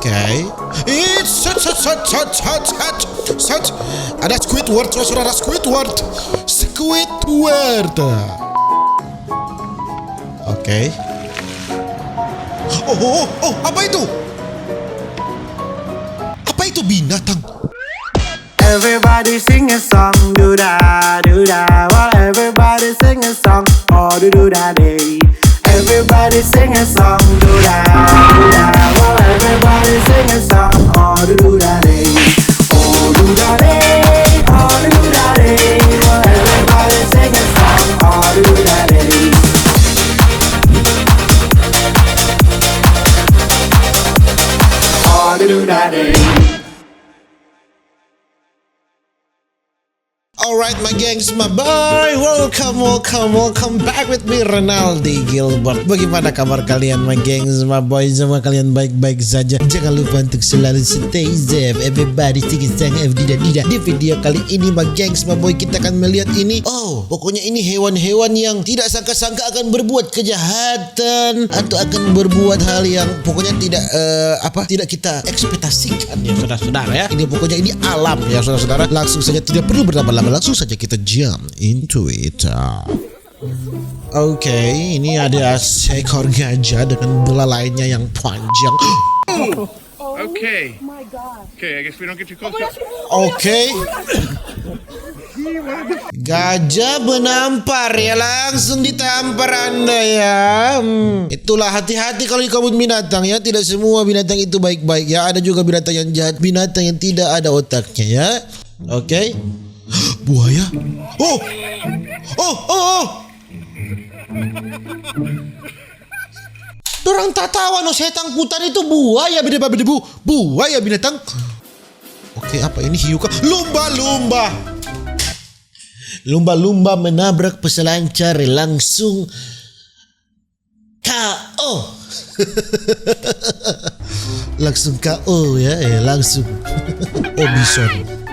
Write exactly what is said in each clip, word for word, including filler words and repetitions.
Oke. Ih, set, set, set. Ada Squidward, saudara, Squidward. Squidward. Oke. Oh, oh, oh, oh, apa itu? Apa itu binatang? Everybody sing a song, do da, do da. Well, everybody sing a song, oh do do da day. Everybody sing a song, do da, do da. Well, everybody sing a song, oh do do da day. Oh do da day, oh do do da day. Well, everybody sing a song, oh do do da day. Oh do do da day. Alright, my gengs, my boy, welcome, welcome, welcome back with me, Renaldi Gilbert. Bagaimana kabar kalian, my gengs, my boy? Semua kalian baik-baik saja? Jangan lupa untuk selalu stay safe. Everybody, stay safe, everybody. Di video kali ini, my gengs, my boy, kita akan melihat ini. Oh, pokoknya ini hewan-hewan yang tidak sangka-sangka akan berbuat kejahatan atau akan berbuat hal yang pokoknya tidak, eh, apa, tidak kita ekspektasikan, ya, saudara-saudara, ya. Ini pokoknya ini alam, ya, saudara-saudara. Langsung saja, tidak perlu berlama-lama, langsung saja kita jump into it. Oke, ini ada seekor gajah dengan belalainya yang panjang. Oh, okay. My God. Okay, I guess we don't get too close. Oh my gosh. Oke. Gajah menampar, ya, langsung ditampar Anda, ya. Hmm. Itulah, hati-hati kalau di kebun binatang, ya. Tidak semua binatang itu baik-baik, ya. Ada juga binatang yang jahat, binatang yang tidak ada otaknya, ya. Oke. Buaya. Oh. Oh, oh, oh. Dorang tatawa no setang putar itu buaya bede babedebu. Buaya binatang. Oke, apa ini hiu kah? Lumba-lumba. Lumba-lumba menabrak peselancar langsung K O. Langsung K O ya, eh, langsung. Oh, bison.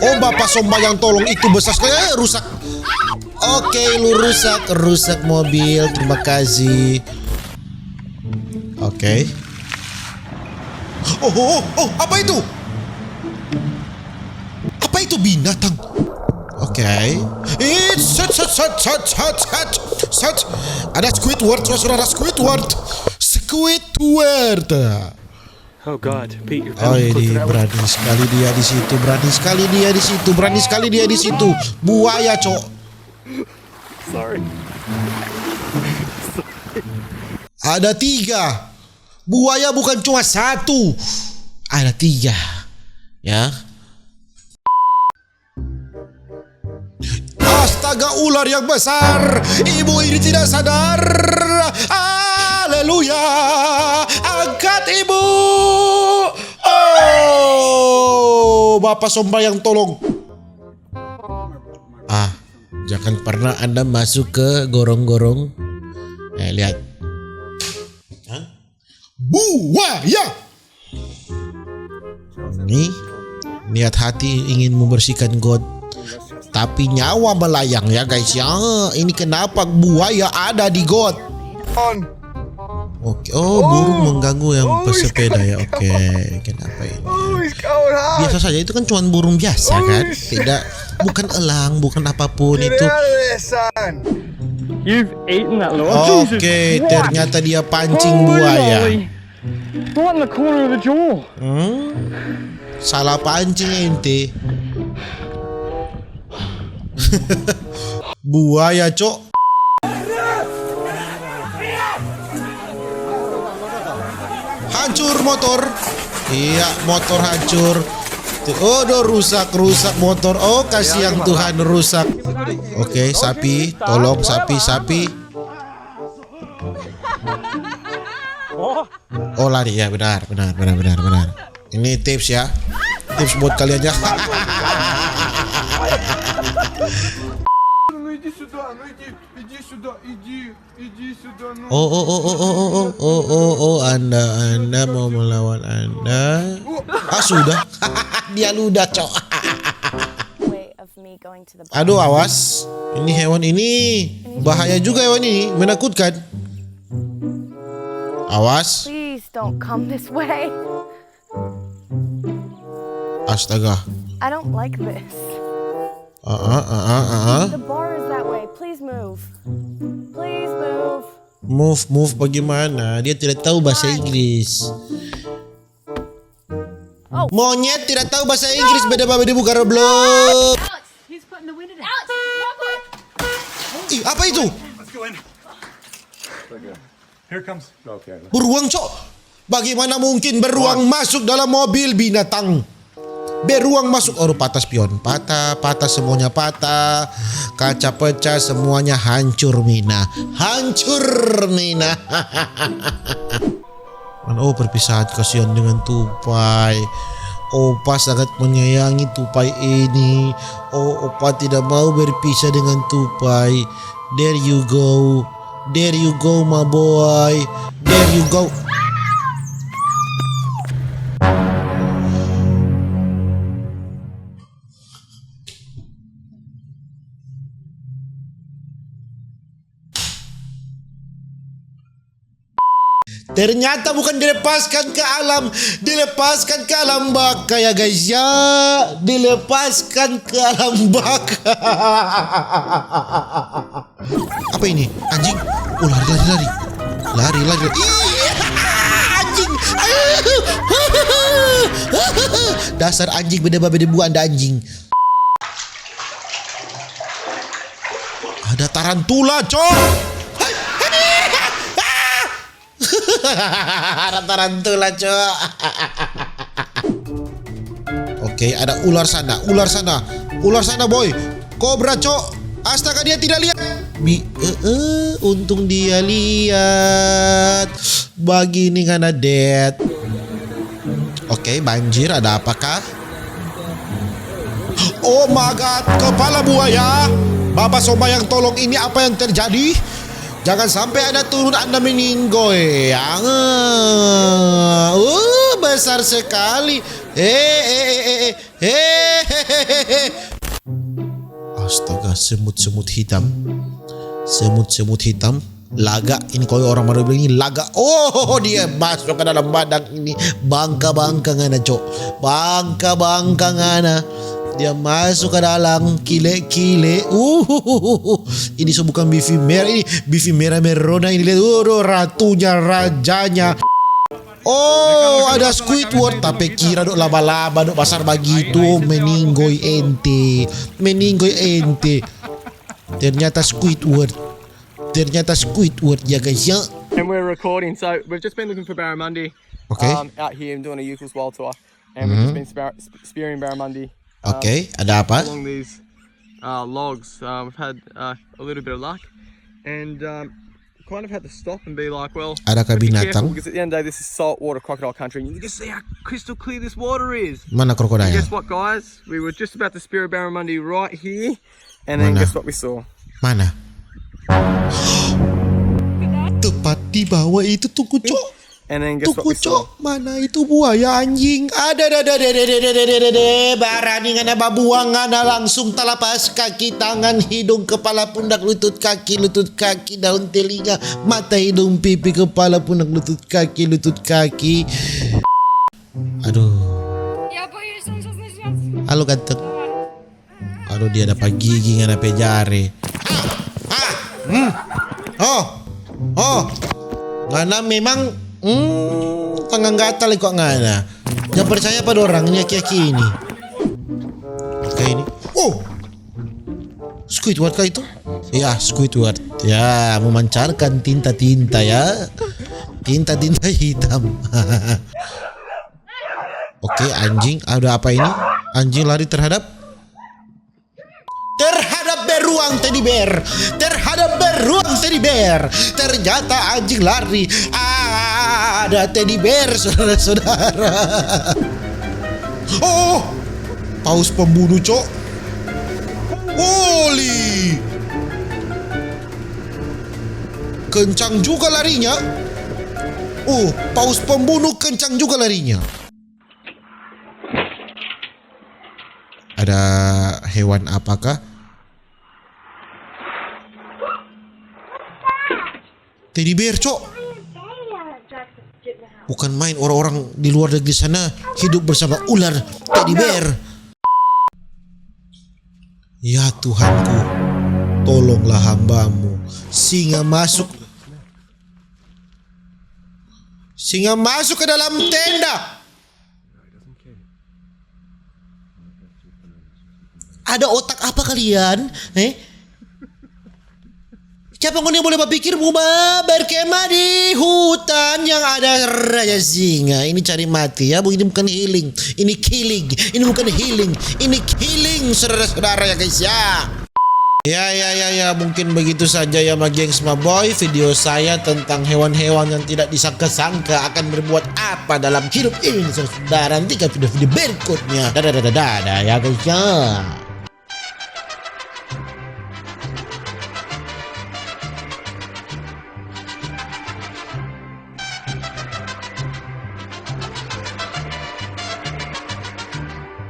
Oh, bapa sombayang tolong, itu besar sekali. Eh, rusak. Oke, lu rusak, rusak mobil. Terima kasih. Oke. Oh, oh, oh, oh, apa itu? Apa itu binatang? Oke. Ih, set, set, set. Ada Squidward, saudara, Squidward. Squidward. Oh God, Pete, you're Oh, very close to ini that one. Berani sekali dia di situ, berani sekali dia di situ, berani sekali dia di situ. Buaya, cok. Sorry. Ada tiga. Buaya bukan cuma satu. Ada tiga. Ya. Astaga, ular yang besar. Ibu ini tidak sadar. Haleluya. Angkat, Ibu. Oh, Bapak sombayang, tolong. Ah, jangan pernah Anda masuk ke gorong-gorong. Eh, lihat. Hah? Buaya. Ini niat hati ingin membersihkan got, tapi nyawa melayang ya, guys, ya. Ini kenapa buaya ada di got? On. Oke, oh, burung Oh. mengganggu yang Oh, pesepeda ya. sekali. Oke, kenapa ini? Oh, it's going hard. Biasa saja, itu kan cuma burung biasa kan? Uish. Tidak, bukan elang, bukan apapun Tidak itu. ada lesan. You've eaten that, Lord. Jesus Oke, Christ. Ternyata dia pancing Holy buaya. moly. Right in the corner of the jaw. Hmm? Salah pancing ente. Buaya, cok. Hancur motor. Iya, motor hancur. Tuh, aduh, rusak, rusak motor. Oh, kasihan Tuhan, rusak. Oke, sapi, tolong sapi, sapi. Oh, lari ya, benar, benar, benar, benar, benar. Ini tips ya. Tips buat kalian ya. Ну иди сюда, ну иди, иди сюда, иди, иди сюда, ну. Oh, oh, oh, oh, oh, oh, oh, oh, oh, Anda, Anda mau melawan Anda. Ah, sudah. Dia ludah, cok. Way of me going to the bar. Aduh, awas. Ini hewan ini bahaya juga, hewan ini, menakutkan. Awas. Please Don't come this way. Astaga. I don't like this. Ah, ah, ah, ah, ah, ah. The bar is that way. Please move. Please move. Move, move bagaimana? Dia tidak tahu bahasa Inggris. Oh. Monyet tidak tahu bahasa Inggris, beda babi debu goblok. He's putting the wind in it. Alex, walk away. Ih, apa itu? Let's go in. Here it comes. Okay. Beruang, cok. Bagaimana mungkin beruang masuk dalam mobil binatang? Beruang masuk, aduh, patah spion, patah, patah, semuanya patah, kaca pecah, semuanya hancur, Mina, hancur, Mina. Man, oh, perpisahan kasihan dengan tupai. Opa sangat menyayangi tupai ini. Oh, opa tidak mau berpisah dengan tupai. There you go. There you go, my boy. There you go. Ternyata bukan dilepaskan ke alam, dilepaskan ke alam baka ya guys ya, dilepaskan ke alam baka. Apa ini? Anjing? Oh, lari, lari, lari. Lari, lari, lari. Ih, anjing. Dasar anjing, beda babi debu, Anda anjing. Ada tarantula, cok. Ada tarantula, cok. Oke, ada ular sana, ular sana, ular sana, boy. Kobra, cok. Astaga, dia tidak lihat. Bi, eh, eh, untung dia lihat. Bagini ngana, dead. Oke, banjir, ada apakah? Oh my God, kepala buaya. Bapa sombayang, tolong, ini apa yang terjadi? Jangan sampai ada turun, Anda meninggoy. Ah, uh, besar sekali. Eh, eh, eh, eh, eh. Eh, he, he, he, he. Astaga, semut-semut hitam. Semut-semut hitam. Laga, ini kalau orang baru bilang ini laga. Oh, dia masuk ke dalam badak ini. Bangka-bangka ngana, cok. Bangka-bangka ngana. Dia masuk ke dalam kile-kile. Uh, ini so bukan bifi merah ini, bifi merah merona ini. Lihat, waduh, ratunya, rajanya. Oh, ada Squidward, tapi kira do laba-laba do basar bagitu, meninggoi ente, meninggoi ente. Ternyata Squidward, ternyata Squidward ya guys ya. And we're recording, so we've just been looking for barramundi Oke, um, out here and doing a Eucalyptus Wild Tour, and we've just been spar- sp- spearing barramundi um, oke, ada apa? along these uh, logs. Uh, we've had uh, a little bit of luck, and um, kind of had to stop and be like, well, Ada be careful, binatang? Because at the end of the day, this is saltwater crocodile country, and you can see how crystal clear this water is. Mana And krokodil? Guess what, guys? We were just about to spear a barramundi right here, and then Mana? Guess what we saw? Mana? Tepat di bawah itu, tunggu, cok. And then guess what we Tunggu, saw? cok. Mana itu buaya, anjing? Ada, ada, ada, ada, ada, ada, ada, ada, ada. Barani ngana babuang, ngana langsung talapas kaki, tangan, hidung, kepala, pundak, lutut, kaki, lutut, kaki, daun, telinga, mata, hidung, pipi, kepala, pundak, lutut, kaki, lutut, kaki. Aduh. Yeah, put your essentials in the chest. Halo, ganteng. Aduh, dia dapa gigi ngana pe jare. Ah, ah, hmm. Oh, oh. Ngana memang, hmm, tangang gatal iko ngana. Jangan percaya pa dorang, ini aki-aki ini. Oke, ini. Oh. Squidward kah itu? Ya, Squidward. Ya, memancarkan tinta-tinta ya. Tinta-tinta hitam. Oke, anjing, ada apa ini? Anjing lari terhadap, terhadap beruang teddy bear. Terhadap beruang teddy bear. Ternyata anjing lari. Ada teddy bear, saudara-saudara. Oh, paus pembunuh, cok. Holy. Kencang juga larinya. Oh, paus pembunuh kencang juga larinya. Ada hewan apakah? Teddy bear, cok. Bukan main, orang-orang di luar negeri sana hidup bersama ular teddy bear. Ya Tuhanku, tolonglah hambamu. Singa masuk. Singa masuk ke dalam tenda. Ada otak apa kalian? Eh? Siapa ngoni boleh berpikir mau ba-, berkemah di hutan yang ada raja singa? Ini cari mati ya, Bu. Ini bukan healing, ini killing. Ini bukan healing, ini killing, saudara-saudara ya, guys, ya. Ya, ya, ya, ya, mungkin begitu saja ya, ma gengs, ma boy, video saya tentang hewan-hewan yang tidak disangka-sangka akan berbuat apa dalam hidup ini, saudara. Nantikan video-video berikutnya. Dadah, dadah, dadah ya, guys, ya.